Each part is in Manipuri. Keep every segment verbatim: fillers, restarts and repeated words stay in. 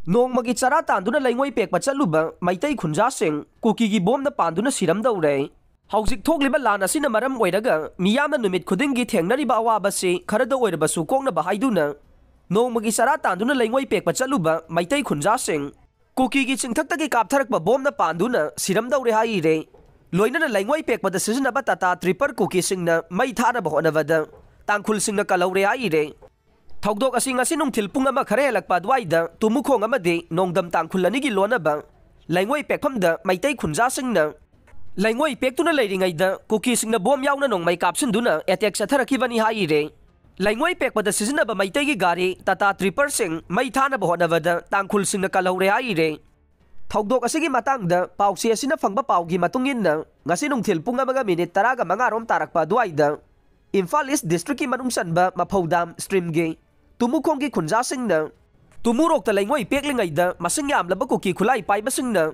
ꯅꯣꯡꯃꯒꯤ ꯆꯔꯥ ꯇꯥꯟꯗꯨꯅ ꯂꯩꯉꯣꯏ ꯄꯦꯛꯄ ꯆꯠꯂꯨꯕ ꯃꯩꯇꯩ ꯈꯨꯟꯖꯥꯁꯤꯡ ꯀꯨꯀꯤꯒꯤ ꯕꯣꯝꯅ ꯄꯥꯟꯗꯨꯅ ꯁꯤꯔꯝꯗꯧꯔꯦ꯫ ꯍꯧꯖꯤꯛ ꯊꯣꯛꯂꯤꯕ ꯂꯥꯟ ꯑꯁꯤꯅ ꯃꯔꯝ ꯑꯣꯏꯔꯒ ꯃꯤꯌꯥꯝꯅ ꯅꯨꯃꯤꯠ ꯈꯨꯗꯤꯡꯒꯤ ꯊꯦꯡꯅꯔꯤꯕ ꯑꯋꯥꯕꯁꯤ ꯈꯔꯗ ꯑꯣꯏꯔꯕꯁꯨ ꯀꯣꯛꯅꯕ ꯍꯥꯏꯗꯨꯅ ꯅꯣꯡꯃꯒꯤ ꯆꯔꯥ ꯇꯥꯟꯗꯨꯅ ꯂꯩꯉꯣꯏ ꯄꯦꯛꯄ ꯆꯠꯂꯨꯕ ꯃꯩꯇꯩ ꯈꯨꯟꯖꯥꯁꯤꯡ ꯀꯨꯀꯤꯒꯤ ꯆꯤꯡꯊꯛꯇꯒꯤ ꯀꯥꯞꯊꯔꯛꯄ ꯕꯣꯝꯅ ꯄꯥꯟꯗꯨꯅ ꯁꯤꯔꯝꯗꯧꯔꯦ ꯍꯥꯏꯔꯤꯔꯦ꯫ ꯂꯣꯏꯅꯅ ꯂꯩꯉꯣꯏ ꯄꯦꯛꯄꯗ ꯁꯤꯖꯤꯟꯅꯕ ꯇꯥꯇꯥ ꯇ꯭ꯔꯤꯄꯔ ꯀꯨꯀꯤꯁꯤꯡꯅ ꯃꯩ ꯊꯥꯅꯕ ꯍꯣꯠꯅꯕꯗ ꯇꯥꯡꯈꯨꯜꯁꯤꯡꯅ ꯀꯜꯍꯧꯔꯦ ꯍꯥꯏꯔꯤꯔꯦ꯫ ꯊꯧꯗꯣꯛ ꯑꯁꯤ ꯉꯁꯤ ꯅꯨꯡꯊꯤꯜ ꯄꯨꯡ ꯑꯃ ꯈꯔ ꯍꯦꯜꯂꯛꯄ ꯑꯗꯨꯋꯥꯏꯗ ꯇꯨꯃꯨꯈꯣꯡ ꯑꯃꯗꯤ ꯅꯣꯡꯗꯝ ꯇꯥꯡꯈꯨꯜ ꯑꯅꯤꯒꯤ ꯂꯣꯟꯅꯕ ꯂꯩꯉꯣꯏ ꯄꯦꯛꯐꯝꯗ ꯃꯩꯇꯩ ꯈꯨꯟꯖꯥꯁꯤꯡꯅ ꯂꯩꯉꯣꯏ ꯄꯦꯛꯇꯨꯅ ꯂꯩꯔꯤꯉꯩꯗ ꯀꯨꯀꯤꯁꯤꯡꯅ ꯕꯣꯝ ꯌꯥꯎꯅ ꯅꯣꯡꯃꯩ ꯀꯥꯞꯁꯤꯟꯗꯨꯅ ꯑꯦꯇꯦꯛ ꯆꯠꯊꯔꯛꯈꯤꯕꯅꯤ ꯍꯥꯏꯔꯤꯔꯦ꯫ ꯂꯩꯉꯣꯏ ꯄꯦꯛꯄꯗ ꯁꯤꯖꯤꯟꯅꯕ ꯃꯩꯇꯩꯒꯤ ꯒꯥꯔꯤ ꯇꯥꯇꯥ ꯇ꯭ꯔꯤꯄꯔꯁꯤꯡ ꯃꯩ ꯊꯥꯅꯕ ꯍꯣꯠꯅꯕꯗ ꯇꯥꯡꯈꯨꯜꯁꯤꯡꯅ ꯀꯜꯍꯧꯔꯦ ꯍꯥꯏꯔꯤꯔꯦ꯫ ꯊꯧꯗꯣꯛ ꯑꯁꯤꯒꯤ ꯃꯇꯥꯡꯗ ꯄꯥꯎꯆꯦ ꯑꯁꯤꯅ ꯐꯪꯕ ꯄꯥꯎꯒꯤ ꯃꯇꯨꯡ ꯏꯟꯅ ꯉꯁꯤ ꯅꯨꯡꯊꯤꯜ ꯄꯨꯡ ꯑꯃꯒ ꯃꯤꯅꯤꯠ ꯇꯔꯥꯒ ꯃꯉꯥꯔꯣꯝ ꯇꯥꯔꯛꯄ ꯑꯗꯨꯋꯥꯏꯗ ꯏꯝꯐꯥꯜ ꯏꯁ ꯗꯤꯁꯇ꯭ꯔꯤꯛꯀꯤ ꯃꯅꯨꯡ ꯆꯟꯕ ꯃꯐꯧꯗꯥꯝ ꯁ꯭ꯇ꯭ꯔꯤꯝꯒꯤ ꯇꯨꯃꯨꯈꯣꯡꯒꯤ ꯈꯨꯟꯖꯥꯁꯤꯡꯅ ꯇꯨꯃꯨꯔꯣꯛꯇ ꯂꯩꯉꯣꯏ ꯄꯦꯛꯂꯤꯉꯩꯗ ꯃꯁꯤꯡ ꯌꯥꯝꯂꯕ ꯀꯨꯀꯤ ꯈꯨꯠꯂꯥꯏ ꯄꯥꯏꯕꯁꯤꯡꯅ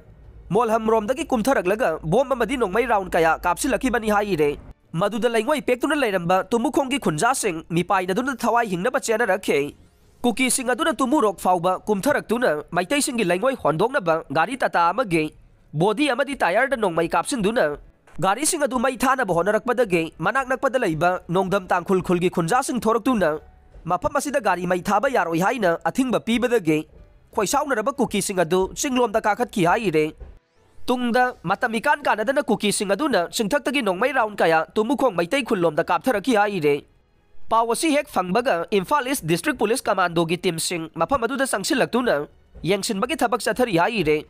ꯃꯣꯜꯍꯝꯔꯣꯝꯗꯒꯤ ꯀꯨꯝꯊꯔꯛꯂꯒ ꯕꯣꯝ ꯑꯃꯗꯤ ꯅꯣꯡꯃꯩ ꯔꯥꯎꯟ ꯀꯌꯥ ꯀꯥꯞꯁꯤꯜꯂꯛꯈꯤꯕꯅꯤ ꯍꯥꯏꯔꯤꯔꯦ꯫ ꯃꯗꯨꯗ ꯂꯩꯉꯣꯏ ꯄꯦꯛꯇꯨꯅ ꯂꯩꯔꯝꯕ ꯇꯨꯃꯨꯈꯣꯡꯒꯤ ꯈꯨꯟꯖꯥꯁꯤꯡ ꯃꯤꯄꯥꯏꯅꯗꯨꯅ ꯊꯋꯥꯏ ꯍꯤꯡꯅꯕ ꯆꯦꯟꯅꯔꯛꯈꯤ꯫ ꯀꯨꯀꯤꯁꯤꯡ ꯑꯗꯨꯅ ꯇꯨꯃꯨꯔꯣꯛ ꯐꯥꯎꯕ ꯀꯨꯝꯊꯔꯛꯇꯨꯅ ꯃꯩꯇꯩꯁꯤꯡꯒꯤ ꯂꯩꯉꯣꯏ ꯍꯣꯟꯗꯣꯛꯅꯕ ꯒꯥꯔꯤ ꯇꯥꯇꯥ ꯑꯃꯒꯤ ꯕꯣꯗꯤ ꯑꯃꯗꯤ ꯇꯥꯌꯔꯗ ꯅꯣꯡꯃꯩ ꯀꯥꯞꯁꯤꯟꯗꯨꯅ ꯒꯥꯔꯤꯁꯤꯡ ꯑꯗꯨ ꯃꯩ ꯊꯥꯅꯕ ꯍꯣꯠꯅꯔꯛꯄꯗꯒꯤ ꯃꯅꯥꯛ ꯅꯛꯄꯗ ꯂꯩꯕ ꯅꯣꯡꯗꯝ ꯇꯥꯡꯈꯨꯜ ꯈꯨꯜꯒꯤ ꯈꯨꯟꯖꯥꯁꯤꯡ ꯊꯣꯔꯛꯇꯨꯅ ꯃꯐꯝ ꯑꯁꯤꯗ ꯒꯥꯔꯤ ꯃꯩ ꯊꯥꯕ ꯌꯥꯔꯣꯏ ꯍꯥꯏꯅ ꯑꯊꯤꯡꯕ ꯄꯤꯕꯗꯒꯤ ꯈꯣꯏꯁꯥꯎꯅꯔꯕ ꯀꯨꯀꯤꯁꯤꯡ ꯑꯗꯨ ꯆꯤꯡꯂꯣꯝꯗ ꯀꯥꯈꯠꯈꯤ ꯍꯥꯏꯔꯦ꯫ ꯇꯨꯡꯗ ꯃꯇꯝ ꯏꯀꯥꯟ ꯀꯥꯟꯅꯗꯅ ꯀꯨꯀꯤꯁꯤꯡ ꯑꯗꯨꯅ ꯆꯤꯡꯊꯛꯇꯒꯤ ꯅꯣꯡꯃꯩ ꯔꯥꯎꯟ ꯀꯌꯥ ꯇꯨꯃꯨꯈꯣꯡ ꯃꯩꯇꯩ ꯈꯨꯜꯂꯣꯝꯗ ꯀꯥꯞꯊꯔꯛꯈꯤ ꯍꯥꯏꯔꯦ꯫ ꯄꯥꯎ ꯑꯁꯤ ꯍꯦꯛ ꯐꯪꯕꯒ ꯏꯝꯐꯥꯜ ꯏꯁ ꯗꯤꯁꯇ꯭ꯔꯤꯛ ꯄꯨꯂꯤꯁ ꯀꯃꯥꯟꯗꯣꯒꯤ ꯇꯤꯝꯁꯤꯡ ꯃꯐꯝ ꯑꯗꯨꯗ ꯆꯪꯁꯤꯜꯂꯛꯇꯨꯅ ꯌꯦꯡꯁꯤꯟꯕꯒꯤ ꯊꯕꯛ ꯆꯠꯊꯔꯤ ꯍꯥꯏꯔꯦ꯫